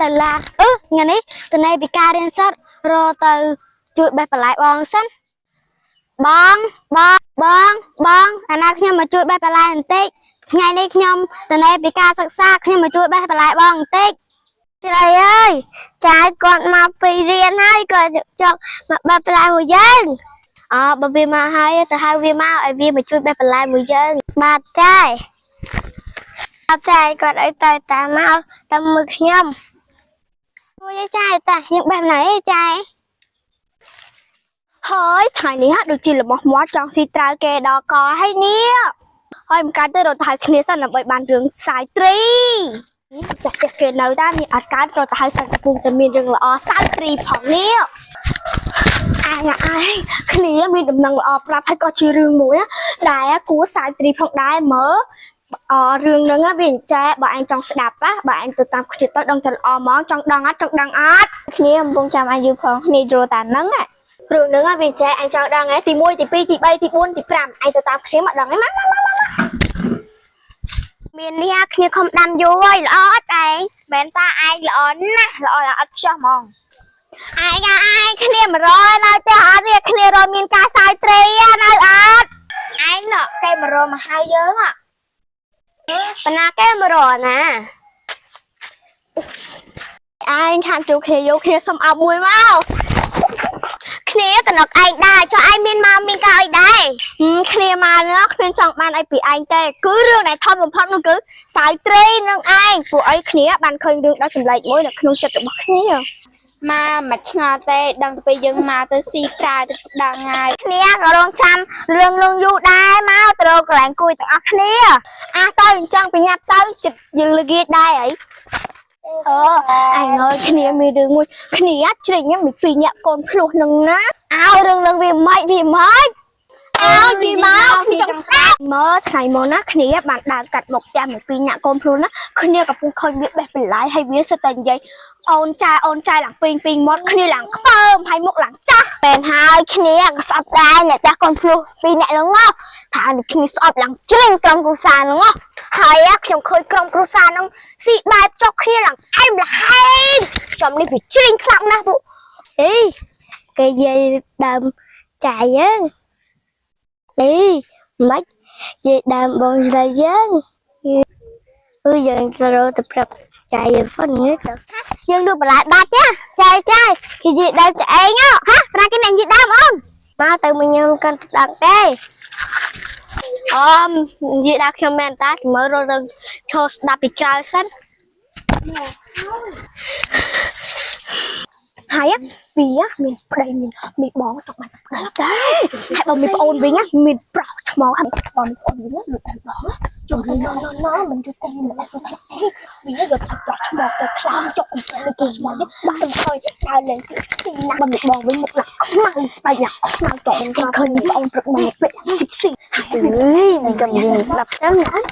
ទៅឡាអឺថ្ងៃនេះតនេពីការរៀនសូត្ររទៅជួយបេះបន្លែបងសិនបងបងបងបងអាណាខ្ញុំមកជួយបេះបន្លែបន្តិចថ្ងៃនេះខ្ញុំតនេពីការសិក្សាខ្ញុំមកជួយបេះបន្លែបងបន្តិច ស្រីអើយចែគាត់មកពីរៀនហើយក៏ចង់មកបេះបន្លែមួយយើង អបើវាមកហើយទៅហៅវាមកឲ្យវាមកជួយបេះបន្លែមួយយើង បាទចែអត់ចែគាត់ឲ្យទៅតាមមកតាមមួយខ្ញុំ ជួយឲ្យចែតាខ្ញុំបេះបន្លែឯងចែ ហើយថ្ងៃនេះហាក់ដូចជារបស់មាត់ចង់ស៊ីត្រាវគេដល់កហើយនេះហើយមិនកើតទេរត់ទៅហៅគ្នាសិនដើម្បីបានរឿងសាយត្រីចាស់ផ្ទះគេនៅតានេះអត់កើតរត់ទៅហៅសិនកំពុងតែមានរឿងល្អសាយត្រីផងនេះអញអញគ្នាមានដំណឹងល្អប្រាប់ហើយក៏ជារឿងមួយណាដែលគួរសាយត្រីផងដែរមើលអរឿងហ្នឹងណាវាអញ្ចែបើឯងចង់ស្ដាប់ណាបើឯងទៅតាមគ្នាទៅដឹងតែល្អហ្មងចង់ដឹងអត់ចង់ដឹងអត់ គ្នាកំពុងចាំអាយុផងគ្នាយល់តាហ្នឹង រឿងហ្នឹងវាចែអញចង់ដឹងហ៎ទី1ទី2ទី3ទី4ទី5អញទៅតាមខ្ញុំអត់ដឹងទេម៉ាម៉ា មាននេះគ្នាខំដាំយូរហើយល្អអត់ឯងមែនតាឯងល្អណាស់ល្អដល់អត់ខ្ចោះហ្មង ឯងឯងគ្នា100នៅទេអត់នេះគ្នារយមានការសាយត្រីនៅអត់ ឯងណ៎គេមករមកហៅយើងហ៎បណ្ណាគេមករណា ឯងខានជួគ្នាយកគ្នាសុំអោបមួយមក គ្នាកណុកឯងដែរចុះឯងមានមកមានកោអីដែរ គ្នាមកណោះគ្នាចង់បានអីពីឯងទេគឺរឿងដែលធំបំផុតនោះគឺសាយត្រីនឹងឯងពួកអីគ្នាបានឃើញរឿងដ៏ចម្លែកមួយនៅក្នុងចិត្តរបស់គ្នា មកមិនឆ្ងល់ទេដឹងទៅពេលយើងមកទៅស៊ីប្រាទៅដឹងហើយគ្នាក៏រងចាំរឿងលងយូរដែរមកទៅរកកន្លែងគួយទាំងអស់គ្នា អាទៅអញ្ចឹងបញ្ញាប់ទៅចិត្តយើងលងាយដែរអីអឺអញអើយគ្នាមានរឿងមួយគ្នាជ្រិញហ្នឹងមានពីរញាក់កូនភ្លោះនឹងណា អោរឿងនឹងវាម៉េចវាម៉េច អើយពីមកគ្នាចង់ស្ដាប់មើលថ្ងៃមុនណាគ្នាបានដើរកាត់មុខផ្ទះមួយពីរញាក់កូនភ្លោះណាគ្នាកំពុងឃើញវាបេះបន្លាយហើយវាសិតតែនិយាយអូនចែអូនចែឡើងពីងពីងមាត់គ្នាឡើងខ្ពើមហើយមុខឡើងចាស់ មែនហើយគ្នាក៏ស្អប់ដែរអ្នកចាស់កូនភ្លោះពីរអ្នកហ្នឹងមកថានេះគ្នាស្អប់ឡើងជ្រិញក្រុមគ្រួសារហ្នឹងហ៎ហើយខ្ញុំឃើញក្រុមគ្រួសារហ្នឹងស៊ីបែបចុកគ្នាឡើងអែមល្ហែមខ្ញុំនេះវាជ្រិញខ្លាំងណាស់ពួកអេគេនិយាយដើមចាយយើងអេម៉េចនិយាយដើមបងស្រីយើងអឺយើងត្រូវទៅប្រាប់ចាយយើងហ្វុននេះទៅយើងលក់បន្លែបាត់ចាចាយចាយគេនិយាយដើមចាឯងហ៎ហ៎ប្រាគេអ្នកនិយាយដើមអូន មកទៅមួយខ្ញុំកាន់ស្ដាប់ទេអមនិយាយដល់ខ្ញុំមែនតាមើលរត់ទៅឈរស្ដាប់ពីក្រោយសិន ហើយវាមានប្តីមានមានបងចង់បានប្តីដែរហើយបើមានប្អូនវិញមានប្រុសឆ្មងហើយបើមានប្អូនវិញលុយបងចង់ទៅណណណមិនយល់តែមិនអាចទៅវាយកទៅប្រុសឆ្មងទៅខ្លាំងចុកកំទៅគេឆ្មងនេះបាក់សំខើដើរលេងស៊ីណាស់បើមានបងវិញមុខឡាក់ខ្មៅស្បែកឡាក់ខ្មៅចង់គេឃើញប្អូនព្រឹកមកពាក់ស៊ីស៊ី អើយមិនកុំនិយាយស្ដាប់ចឹងណាលក់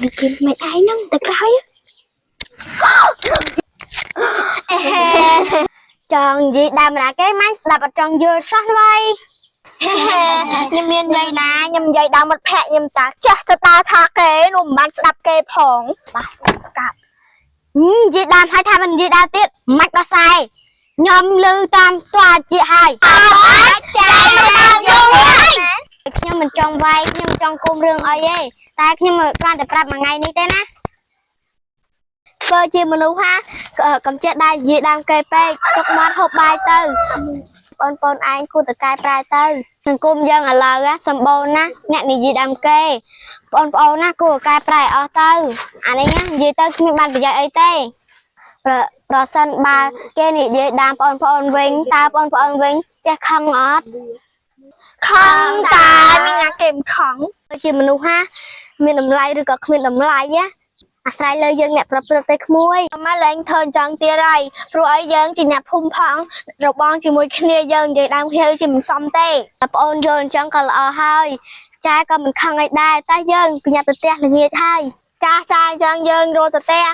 ដូចគេមិនឯងហ្នឹងទៅក្រោយអេហេចង់និយាយដើមណាគេម៉ាញ់ស្ដាប់អត់ចង់យល់សោះឡើយ ខ្ញុំមានយាយណាខ្ញុំនិយាយដល់មិត្តភក្តិខ្ញុំតាចេះទៅដើរថាគេនោះមិនបានស្ដាប់គេផងបាទកាប់ និយាយដើមហើយថាមិននិយាយដើមទៀតមិនដោះស្រាយខ្ញុំលឺតាមស្វាជាហើយ អត់ចាយយូរហើយ ខ្ញុំមិនចង់វាយខ្ញុំចង់គុំរឿងអីទេតែខ្ញុំគ្រាន់តែប្រាប់មួយថ្ងៃនេះទេណាធ្វើជាមនុស្សហាកុំចេះដែរនិយាយដើមគេពេកទុកមាត់ហូបបាយទៅបងប្អូនឯងគួរតែកែប្រែទៅសង្គមយើងឥឡូវសម្បូរណាស់អ្នកនិយាយដើមគេបងប្អូនណាគួរកែប្រែអស់ទៅអានេះណានិយាយទៅគ្មានបានប្រយោជន៍អីទេប្រសិនបើគេនិយាយដើមបងប្អូនវិញតើបងប្អូនវិញចេះខឹងអត់ ខំតាមានណាគេមិនខំ ជាមនុស្សហាមានតម្លៃឬក៏គ្មានតម្លៃណាអាស្រ័យលើយើងអ្នកប្រព្រឹត្តទេក្មួយ មកលែងធ្វើអញ្ចឹងទៀតហើយព្រោះអីយើងជាអ្នកភូមិផងរបងជាមួយគ្នាយើងនិយាយដើមគ្នាដូចជាមិនសមទេ តែប្អូនយល់អញ្ចឹងក៏ល្អហើយចែក៏មិនខឹងអីដែរតែយើងប្រញាប់ទៅផ្ទះល្ងាចហើយ ចាចាអញ្ចឹងយើងរត់ទៅផ្ទះ